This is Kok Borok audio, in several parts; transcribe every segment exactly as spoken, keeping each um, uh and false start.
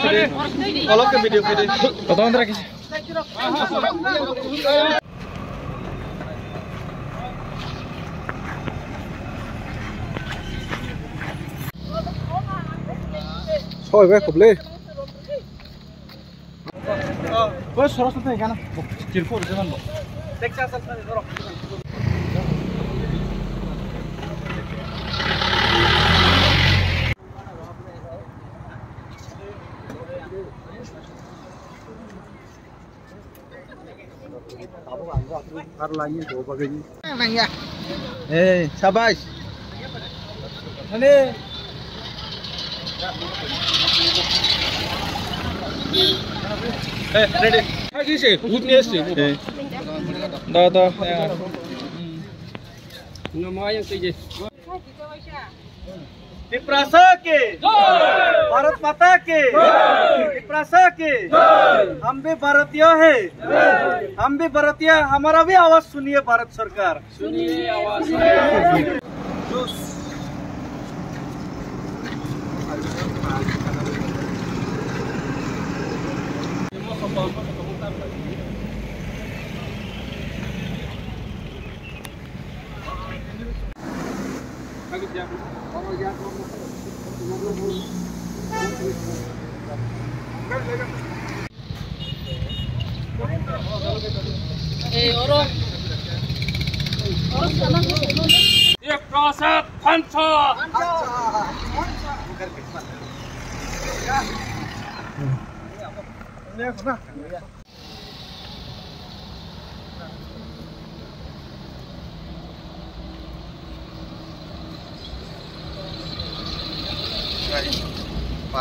Olok ke video kede. Totong tera kisi. Soi bai khuble. Oi, soro soro tei gana. Tirko rwjak man bo. Hey, sabash. Hey, ready. Hey, da, da, ya. Tiprasa ke jai! Bharat Mata ke jai! Tiprasa ke jai! हम भी भारतीय है। हम भी भारतीय, हमारा भी आवाज सुनिए भारत सरकार। सुनिए आवाज।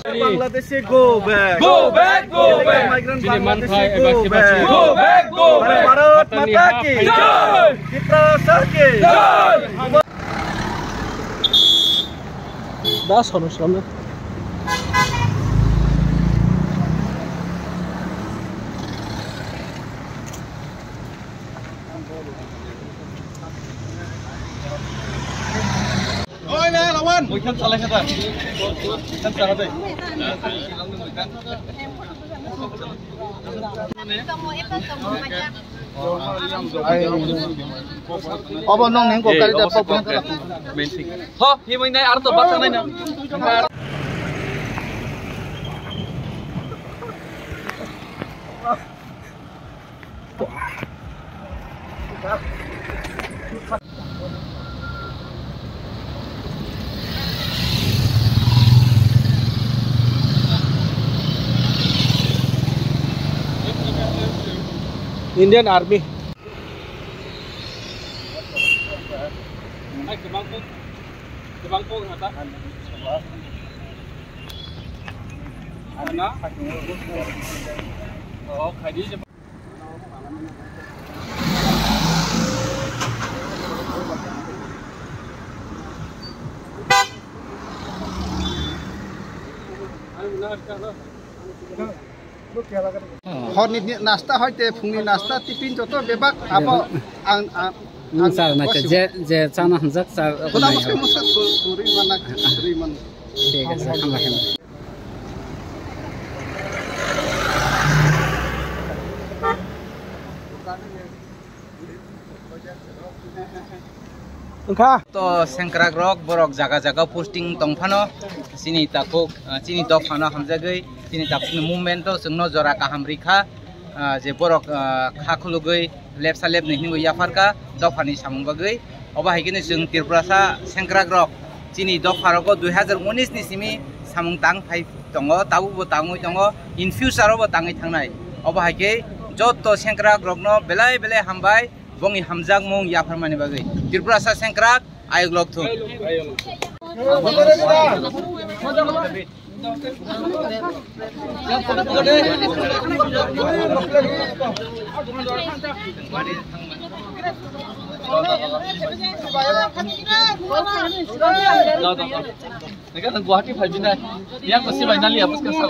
Bangladeshi go back. Go back, go back. Migrant Bangladeshi go back. Go back, go back. Bharat Mata ki jai. Tiprasa ki jai. Da sono sono. Oi, na, lawan. Muikhan salai kata. Muikhan salai deh. Obo nong neng ko kari da pok neng kala. Ho, hi mai nai ar to bacha nai na. Indian Army. Horni ni nasta hoite phungni nasta tiffin joto bebak abo ang ang Nung char nai khe je, je chana hamjak char. Khuna muske muske suri mana suri man. Thik ase, hambai hambai. Wngkha. To sengkrak rok borok jaga jaga posting tong phano chini takhuk, ah, chini dophano hamjagwi chini takhukni movement o chwngno jora kaham rikha, ah, je borok, ah, kha khulugwi lepsa lepni hinwi yapharkha dophani samung bagwi. Obo hai kheno chwng Tripurasa sengkrak rok chini dopha rogo dui hazar unis ni simi samung tang phai tongo, tabukbo tangwi tongo, in future o bo tangwi thangnai. Obo hai khe joto sengkrak rokno belai belai hambai, bongni hamjakmung yapharmani bagwi. Tripurasa sengkrak ayuk lok thung. Neka nang Guwahati phai bina. Yang ko sibai nali apus ka sa.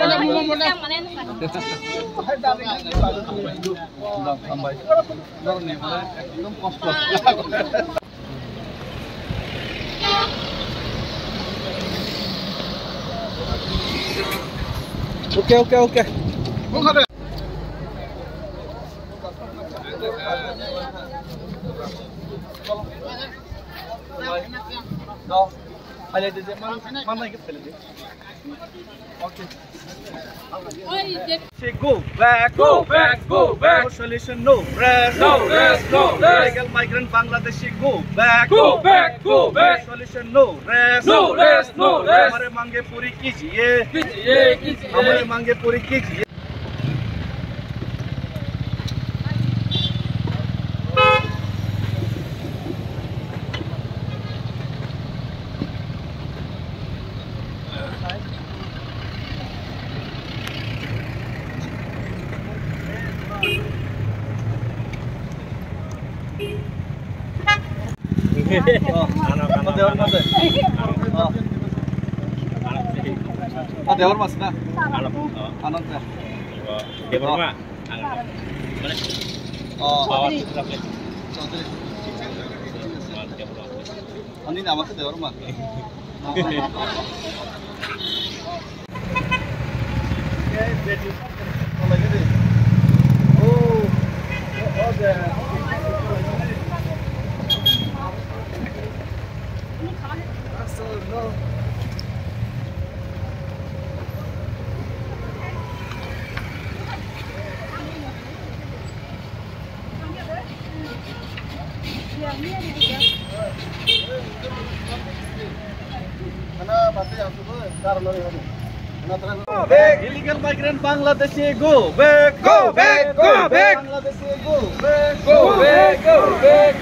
Hambai. Ekdom kosto. Okay, okay, okay. Say go back. Go back, go back. No solution, no rest. No rest, no rest. Illegal migrant Bangladeshi, go back. Go back, go back. No solution, no rest. No rest, no rest. हमारे मांगे पूरी कीजिए। कीजिए, कीजिए। हमारे मांगे पूरी कीजिए। Oh, oh, Debor mas na? Anand na? Debor ma? Oh. Chaudhary. Ani nama ke Debor ma? Illegal migrant Bangladeshi, go back. Go back, go back. Bangladeshi, go back. Go back, go back.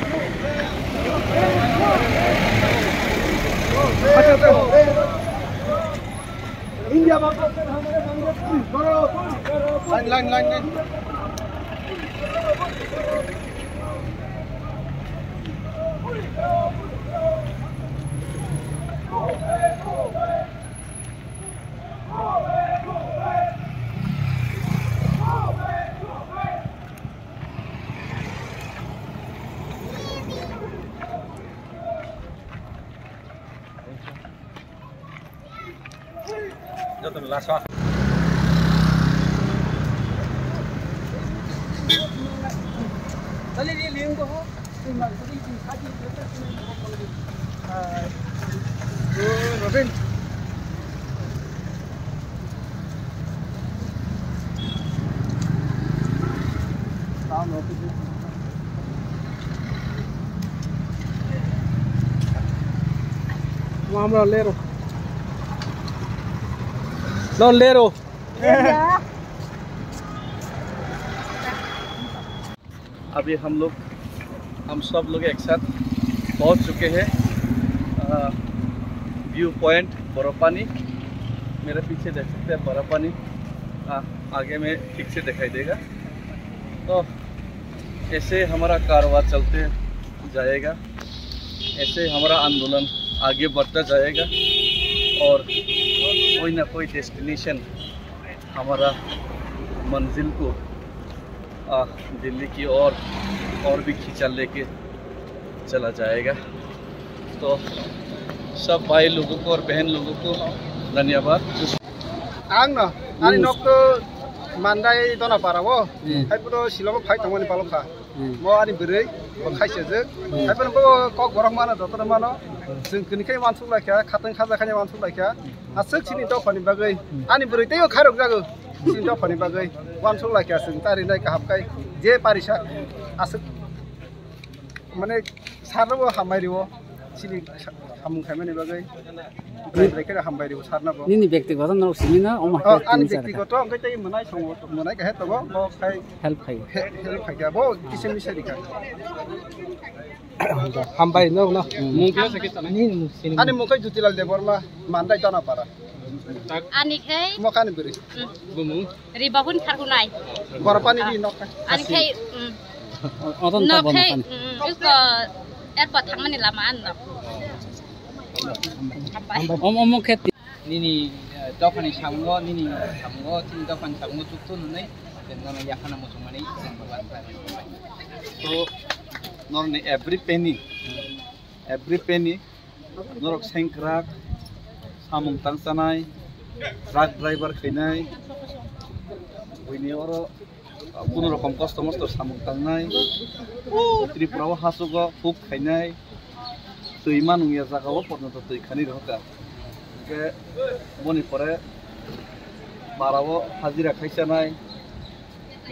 India, line, line, line, line. Joto ni last. Lero. No, lero. अभी हम लोग, हम सब लोग एक साथ पहुंच चुके हैं, अ, व्यू पॉइंट बरफानी। मेरे पीछे देख सकते हैं बरफानी, अ, आगे में ठीक से दिखाई देगा। तो ऐसे हमारा कारवां चलते जाएगा, ऐसे हमारा आंदोलन आगे बढ़ता जाएगा और कोई ना कोई डेस्टिनेशन हमारा मंजिल को, आ, दिल्ली की ओर और भी खींचा लेके चला जाएगा। तो सब भाई लोगों को और बहन लोगों को धन्यवाद। Ang no, ani nok to Mandai Donapara o, hai puro Shillong phai tongmani palok kha. Mo ani bwrwi, bo khaisajak. Hai phano bo kok borok mano, jotono mano. Chwng kini khe uansuk lai kha, khatang khaja khaina uansuk lai kha. Aswk chini dophani bagwi. Ani bwrwi teibo khairok jago. Chini dophani bagwi. Uansuk lai kha chwng ta rinai kaham khai. Je parisa aswk mane sarno bo hambai rio. Chini samung khaimani bagwi. Bwrwi bwrwi khe hambai rio sarno bo. Nini bektigoto norok simi na, omo Oh, hai ani tini char kha. Bektigoto hwnkhe tei mwnai songo, mwnai khe tongo, bo khai Help khai. He-, help khai kha, bo kisa misa ri kha. Hambai no, no. Hmm. Mung khe sakhe tana. Nini mung sini. Ani mung khai Jutilal Debbarma, Mandai Donapara. Ani khai Mo kani bwrwi. Bumung. Ribahun kharhunai. Borapani di nok kha. Ani khai, mm. Oton ta Nok khai, borapani. Mm, iko airport thangmani lama ano. Hambai. Om, omo khe ti- Nini, eh, dophani samungo, nini samungo, chini dophani samungo chuktu nunui, chwng nono yakhana muchungmani, chwng bo lantha. So, norokni every penny, every penny, norok sengkrak, samung tangchanai, truck driver khainai, buini oro kuno rokom kosto mosto samung tangnai, o Tripura o hachugo huk khainai, twi manung ya jaga o porjonto twi khani rohorkha. Hwnkhe boni pore bara o hajira khai chanai,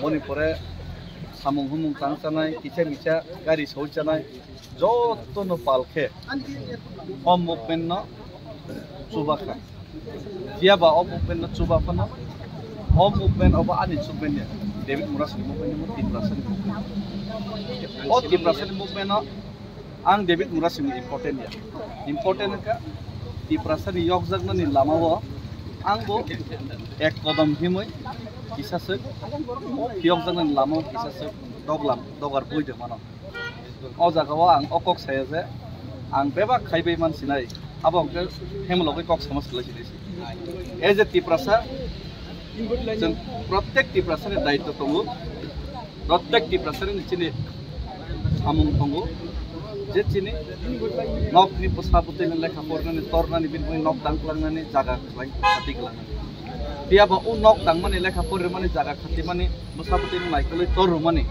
boni pore samung humung tang chanai, kisa misa gari soi chanai, jotono pal khe o movement no chubakha. Phiya ba o movement no chuba phano, o movement obo ani movement ya, David Murasing movement ni, Tiprasa ni movement. O Tiprasa ni movement no ang David Murasing ni important ya. Important wngkha Tiprasa ni yokjaknani lama o ang bo ek kodom himwi kisa swk, yokjaknani lama o kisa swk doglam dogar bui de mano. O jaga o ang o kok saya je ang bebak khai bai man sinai, abo hwnkhe hemlogwi kok sama swlai sinai se. As a Tiprasa, chwng protek Tiprasa ni daitw tongo, protek Tiprasa ni chini samung tongo, je chini nok ni bwsa bwtwi ni lekha pornani tornani bini nok dang klangnani jaga khlai khati klangnani. Phiya ba o nok dangmani lekha pormani jaga khatimani bwsa bwtwi ni naikolwi tor rwmani.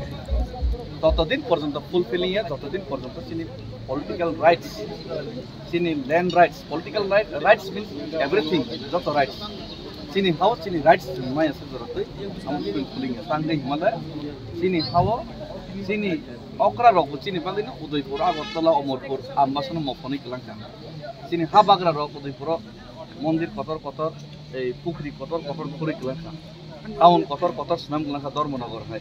Totodin porjonto fulfilling ya, totodin porjonto chini political rights, chini land rights, political right, rights means everything, joto rights. Chini hao chini rights chwng maya se jorotwi amo fulfilling ya. Tangwi himale chini hao chini okra rok bo chini bagwi no Udaipur, Agartala, Amarpur, Ambasano mophonwi kwlangkha. Chini ha bagra rok Udaipuro mondir kotor kotor, ei pukhri kotor kotor khurwi kwlangkha. Town kotor kotor swnam kwlangkha Dharmanagar hai.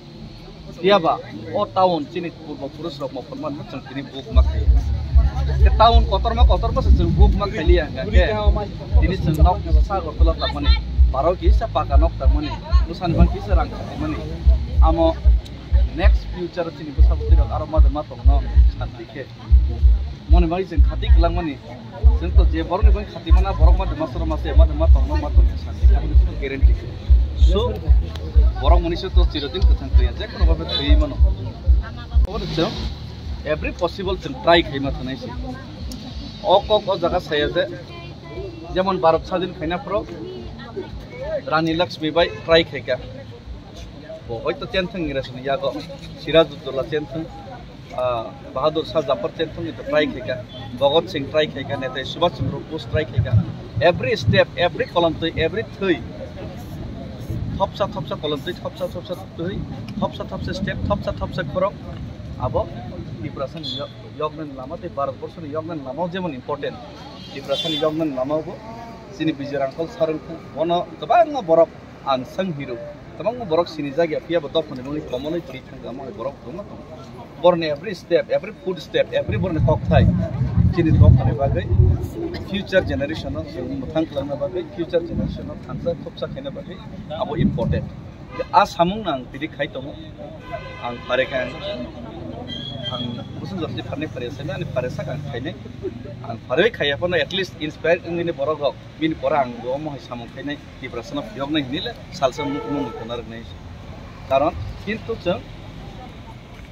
Phiya ba o town chini purbo purus rok mophon man chwng tini buk ma khai. Ke town kotorma kotorma se chwng buk ma khai liya hwnkhe tini chwng nok sa Agartala tangmani, baro kisa paka nok tangmani, bwsani man kisa rang khatimani. Amo next future chini bwsa bwtwi rok aro ma ma tongno santi khe. Moni bai chwng khati kwlangmani. Chwng to je borokni bai khati mana, borok ma dema soro ma se ma dema tongno ma tongya sani. Aboni kuno guarantee khe. So, borok mani se to chirodin kwthang twiya, je kono babe thwi mano. Obo chwng every possible chwng try khai ma thanai se. O kok o jaga saya je, jemon Bharat sadin khaina phoro Rani Lakshmi bai try khaika. Bo hoito chen thang ingra sini yago Sirajuddaulah chen thang, ah, Bahadur Shah Zafar chen thang ito try khaika, Bhagat Singh try khaika, Netaji Subhash Chandra Bose try khaika. Every step, every kolomtwi, every thwi, thopsa thopsa kolomtwi, thopsa thopsa thwi, thopsa thopsa step, thopsa thopsa khorok, abo Tiprasani yok, yoknani lama tei Bharat Borshoni yoknani lama jemon important, Tiprasani yoknani lama bo chini Bijay Rangkhol sir wngkha, bono kwbangma borok unsung hero. Kwbangma borok sinijak ya, phiya bo dophani bagwi komolwi thwi thangkha, omo hai borok kwbangma tongo. Borokni every step, every foot step, every borokni kokthai chini dophani bagwi, future generation no chwng mwthang kwlangna bagwi, future generation no thansa thopsa khaina bagwi abo important. A samung no ang tini khai tongo. Ang phare kha ang, ang bwswk jotoni pharnai phare sai ani phare sak ang khainai. Ang phare khaiya phano at least inspire wngwi borok rok bini pore ang bo omo hai samung khainai. Tiprasano phiyoknai hinwi le salsa mung mung khna rwnai. Karon kintu chwng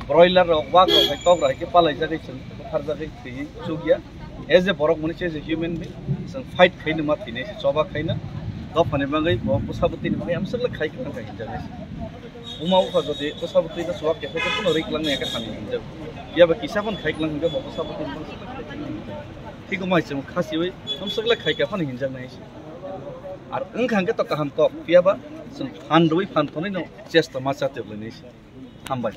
broiler rok, wak rok hai tok rok hai khe palai jagwi chwng buthar jagwi thwiwi chukya. As a borok mani se as a human being chwng fight khaino ma thwinai se, choba khaino dophani bagwi bo bwsa bwtwini bagwi amswk le khai kwthang khai hinjaknai se. Buma bupha jodi bwsa bwtwino chuwak khe phai khe phano rwi kwlangnai khe hamya hinjak. Phiya ba kisa phano khai kwlang hinkhe bo bwsa bwtwini bagwi amswk le khai kwthang hinjak. Thik wngma hai chwng khasiwi amswk le khai kha phano hinjaknai se. Ar wngkha hwnkhe to kaham kok, phiya ba chwng phan rwui phan thonwi no chesta ma chatiblainai se. Hambai.